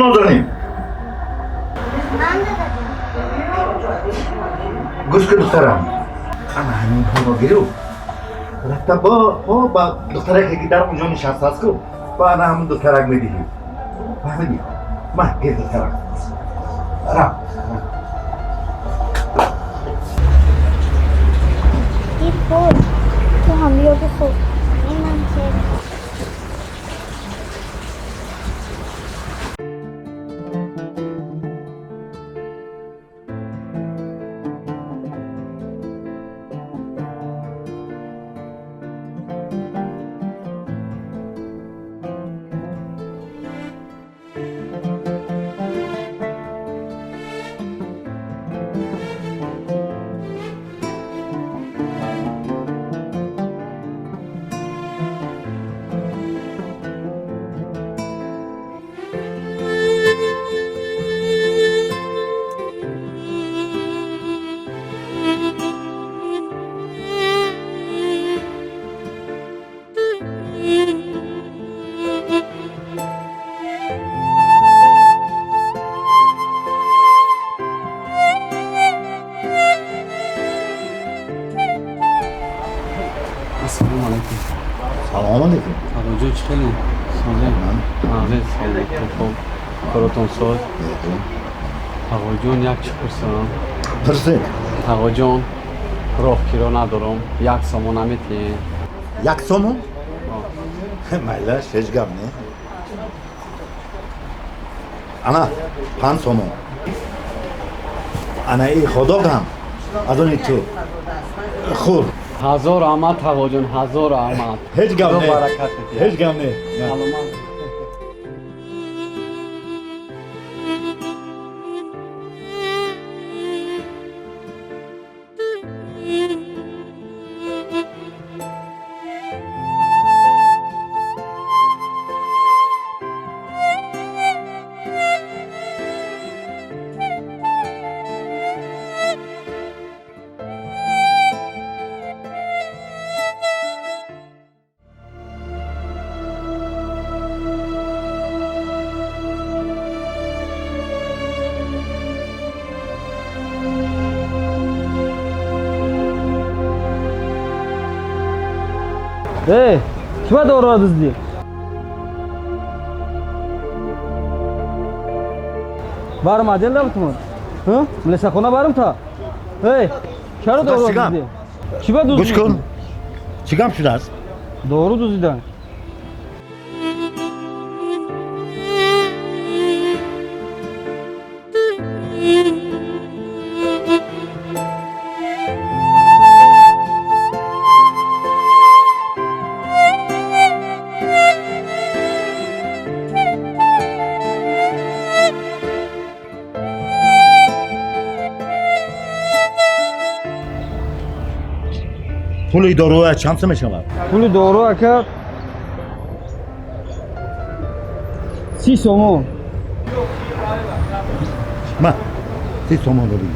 Нозанин? Ман, дадаҷон. Гӯш кун, духтарам, ана ҳамин пулро гиру рафта бо ба духтараке, ки дар онҷо нишастааст ку, ба ана ҳамун духтарак медиҳӣ. Фаҳмидӣ? Ма, гир, духтарам, рафт. Ин пул, ту ҳам биё бихӯр. Инам чек. Ассалому алайкум. Салом алейкум. Тағоҷон, чӣ хеле? Созем? Ағе, саломатон, хуб. Коротон соз? Тағоҷон, як чӣ пурсам? Пурсед. Тағоҷон, роҳ киро надорам, 1 сомон наметиҳед? 1 сомон? Майлаш, ҳеҷ гап не. Ана 5 сомон. Ана и ходогам аз они ту, хӯр. Ҳазор раҳмат, тағоҷон, ҳазор раҳмат. Ҳеҷ гап Худо не. баракат диҳад. Ҳеҷ гап не. Саломат. Эй, кима дору дуздӣ? Барм отдел набутумон? Милисахона барм та? Эй, чаро дору Чигам? дуздӣ? Кима дуздӣ? Гӯш кун, чӣ гап шудааст? Дору дуздидан. Пули доруа чанд сом мешавад? Пули дору, ака, 30 сомон. Ма, 30 сомонро бигир.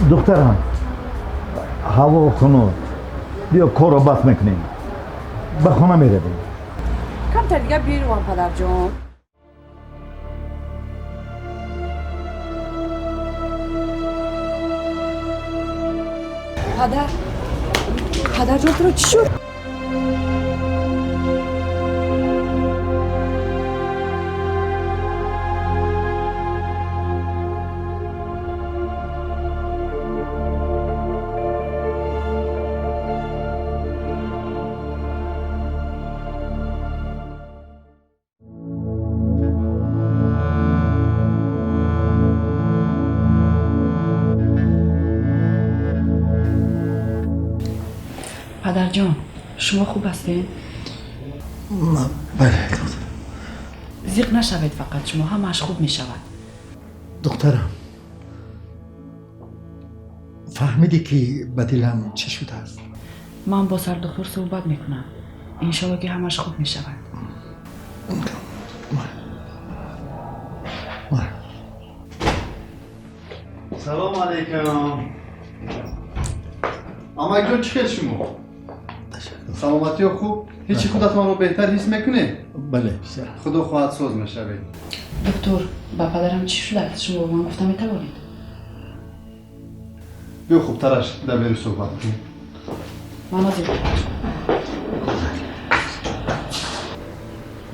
Духтарам, ҳаво хунук, биё, корро бас мекунем, ба хона меравем. Камтар дига бирувам, падарҷон. Падар, падарҷон, туро чӣ шуд? Падарҷон, шумо хуб ҳастед? Бале, духтарам. Зиқ нашавед фақат, шумо ҳамааш хуб мешавад. Духтарам, фаҳмидӣ ки ба дилам чӣ шудааст? Ман бо сардухтур суҳбат мекунам. Иншолло ки ҳамааш хуб мешавад. Салом алейкум. Амакҷон, чӣ хел шумо? Саломатиё хуб? Ҳечи худатонро беҳтар ҳис мекунед? Бале, писарам. Худо хоҳад соз мешавед. Доктор, ба падарам чӣ шудааст? Шумо ба ман гуфта метавонед? Биё хубтараш дар берун суҳбат кунем. Ман ҳозир.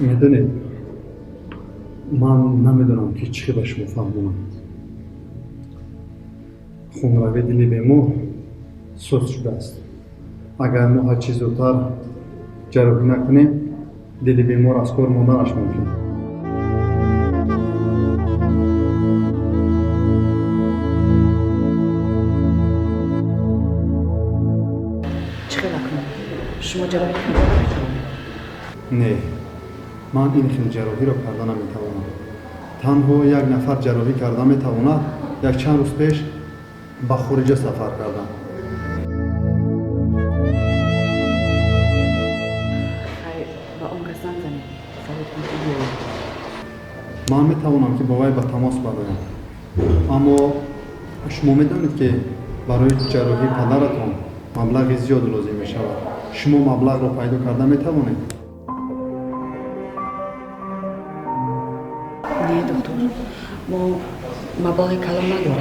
Медонед, ман намедонам ки чӣ ба шумо фаҳмонам. Хунравии дили бемор суст шудааст. Агар мо ҳарчи зудтар ҷарроҳӣ накунем, дили бемор аз кор монданаш мумкин. Чӣ хел акнун? Шумо ҷарроҳӣ карда наметавонед? Не, ман ин хел ҷарроҳиро карда наметавонам. Танҳо як нафар ҷарроҳӣ карда метавонад. Якчанд рӯз пеш ба хориҷа сафар кардам. Хай, ба он кас занг занед, савод кунед ки биёяд. Ман метавонам ки бо вай ба тамос бароям, аммо шумо медонед ки барои ҷарроҳии падаратон маблағи зиёд лозим мешавад. Шумо маблағро пайдо карда метавонед? Не, доктор, мо маблағи калон надорем.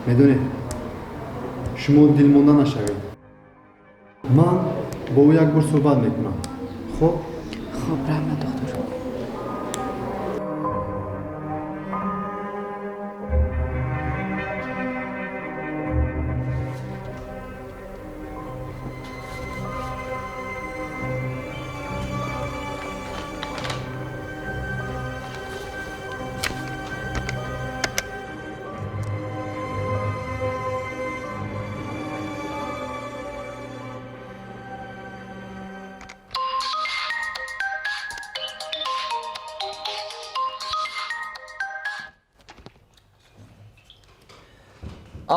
Медонед, шумо дилмонда нашавед. Ман бо ӯ як бор суҳбат мекунам. Хуб? Хуб, раҳмат, доктор.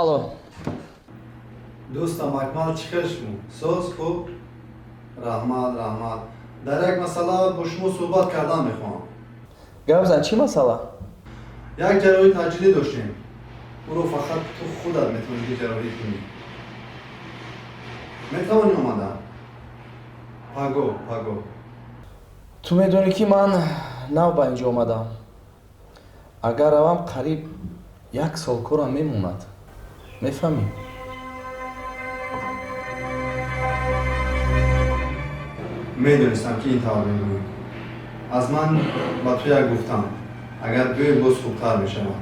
Алло. Дӯстам Акмал, чӣ хел шумо? Соз, хуб? Раҳмат, раҳмат. Дар як масъала бо шумо суҳбат кардан мехоҳам. Гап зан, чӣ масъала? Як ҷарроҳии таъҷилӣ доштем. Ӯро фақат ту худат метавонӣ ки ҷарроҳӣ кунӣ. Метавонӣ омадан? Паго, паго. Ту медонӣ ки ман нав ба инҷо омадам. Агар равам, қариб як сол корам мемонад. Мефаҳмӣ? Медонистам ки ин тавр мегӯӣ. Аз ман ба ту як гуфтам, агар биёӣ боз хубтар мешавад.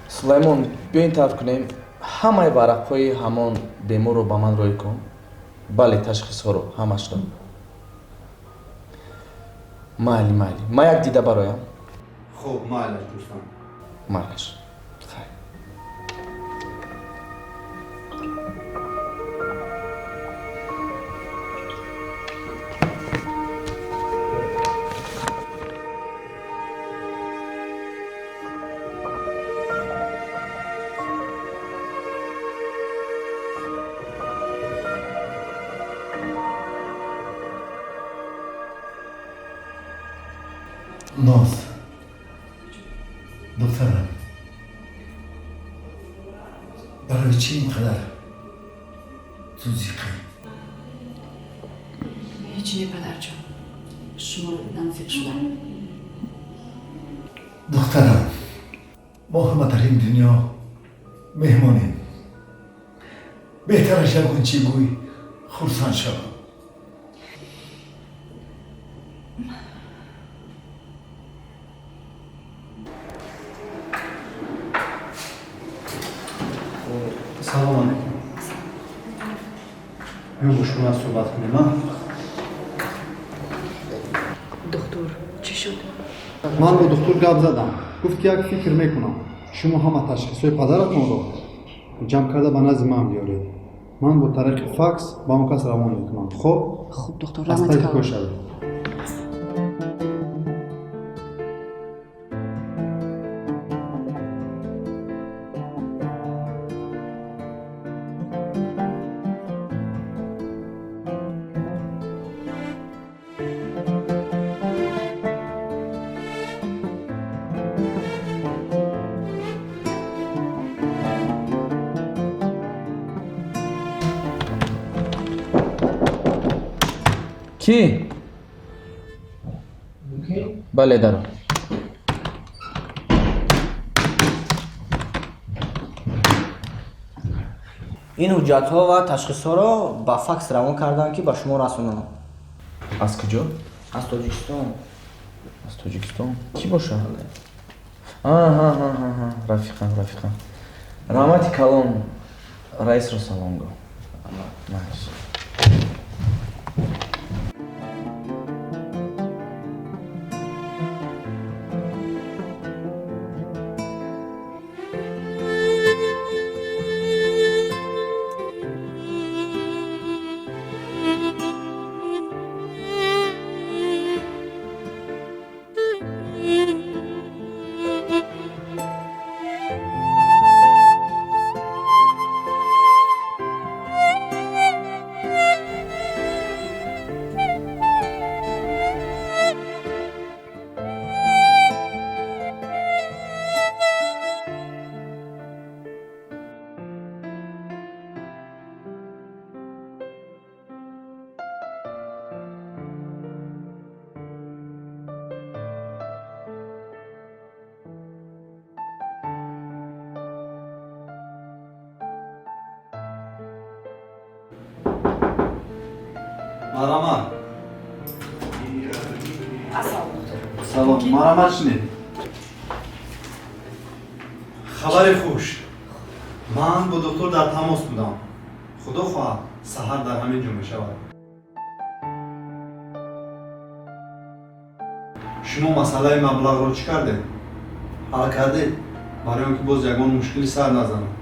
Сулаймон, биё ин тавр кунем. Ҳамаи варақҳои ҳамон беморро ба ман роҳӣ кун. Бале, ташхисҳоро, ҳамашро. Майли, майли. Ман як дида бароям. Хуб, майлаш, дӯстам. Майлаш. Хай. Ноз, духтарам, барои чӣ ин қадар ту зиқӣ? Ҳеҷ не, падарҷон. Шуморо дидан зиқ шудам. Духтарам, мо ҳама дар ин дунё меҳмонем. Беҳтараш ягон чӣ гӯй, хурсанд шавам. Салом алейкум. Биё бо шумо суҳбат кунем, а? Доктор, чӣ шуд? Ман бо духтур гап задам. Гуфт ки як фикр мекунам. Шумо ҳама ташхисҳои падаратонро ҷамъ карда ба назди ман биёред. Ман бо тариқи факс ба он кас равон мекунам. Хуб? Хуб, доктор, аз раҳмати пайи калон. кор шавед. Кӣ? Бале, даро. Ин ҳуҷҷатҳо ва ташхисҳоро ба факс равон кардам, ки ба шумо расонам. Аз куҷо? Аз Тоҷикистон. Аз Тоҷикистон? Кӣ бошад? Аҳа, рафиқам, рафиқам. Раҳмати калон, раисро салом гӯ. Майс. Марҳамат. Салом, марҳамат, шинед. Хабари хуш. Ман бо доктор дар тамос будам. Худо хоҳад, саҳар дар ҳамин ҷо мешавад. Шумо масъалаи маблағро чӣ кардед? Ҳал кардед? Барои он ки боз ягон мушкили сар назанад.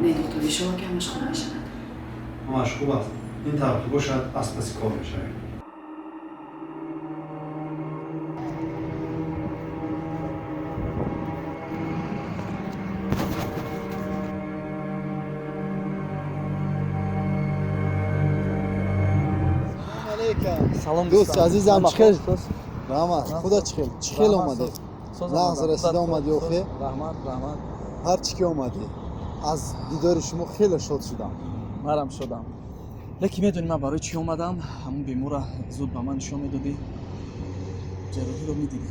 Не, доктор, иншоалло, ки ҳамаш хуб мешавад. Ҳамаш хуб аст. Ин тавр ки бошад, аз паси кор мешавем. Салом. Дӯсти азизам, чӣ хел? Раҳмат, худо, чӣ хел? Чӣ хел омадед? Нағз расида омадӣ охе? Раҳмат, раҳмат. Ҳар чӣ ки омадӣ, аз дидори шумо хеле шод шудам. Манам шодам, лекин медонӣ, ман барои чӣ омадам? Ҳамун бемора зуд ба ман нишон медодӣ, ҷарроҳиро медидӣ.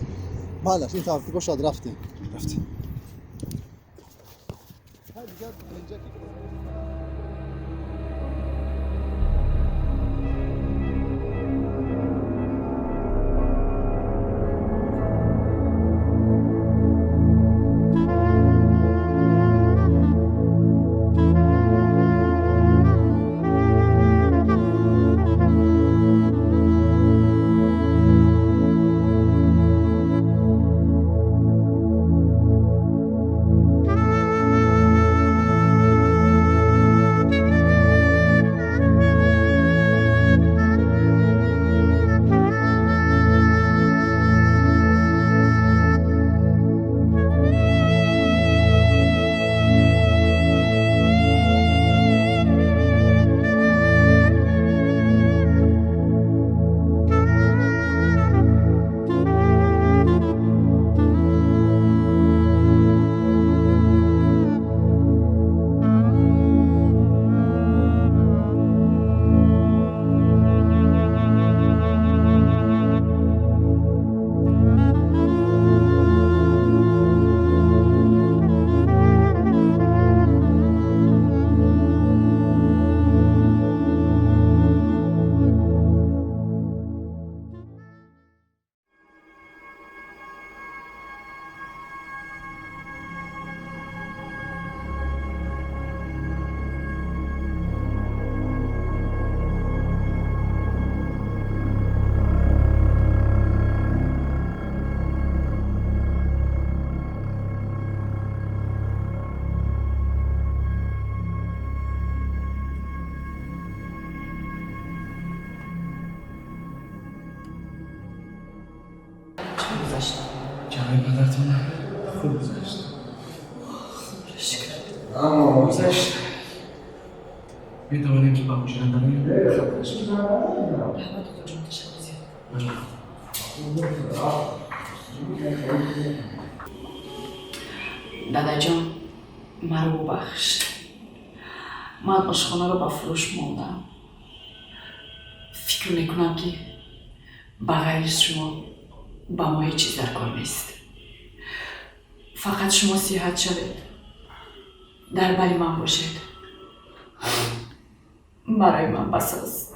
Майлаш, ин тавр ки бошад, рафтем, рафтем. Гузашт? Ҷарроҳии падаратон хуб гузашт. Худоро шукр. Аммо гузашт. Метавонем ки ба ҳуҷра дароем? Раҳмат, духтурҷон, ташаккур зиёд. Дадаҷон, маро бубахш. Ман ошхонаро ба фурӯш мондам. Фикр мекунам, ки ба ғайри шумо ба мо ҳеҷ чиз дар кор нест. Фақат шумо сиҳат шавед, дар бари ман бошед, барои ман бас аст.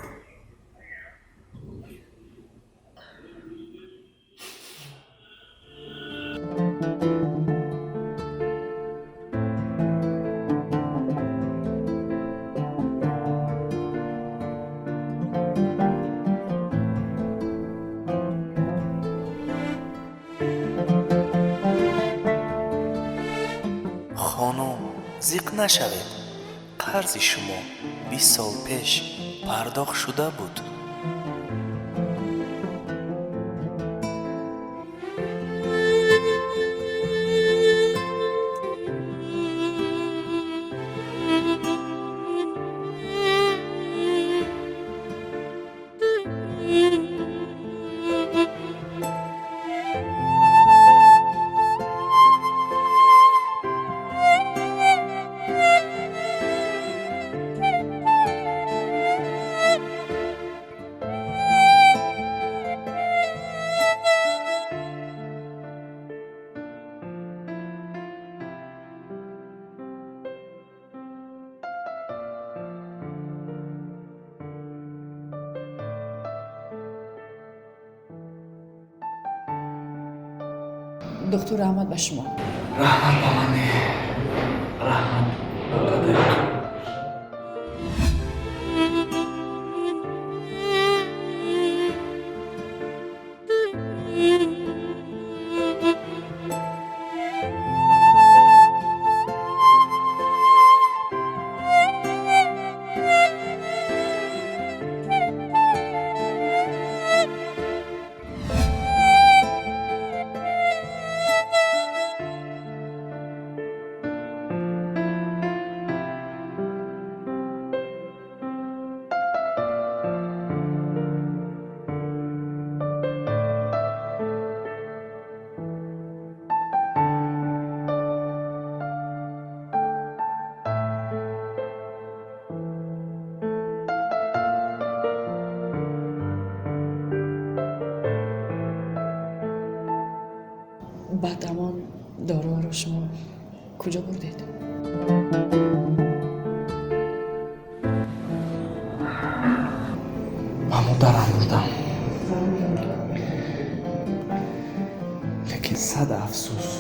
Хонум, зиқ нашавед, қарзи шумо 20 сол пеш пардохт шуда буд. Доктор, раҳмат ба шумо. Раҳмат ба ман не, раҳмат ба падаратон. Баъд ҳамон доруҳоро шумо куҷо бурдед? Ба модарам бурдам, лекин сад афсӯс.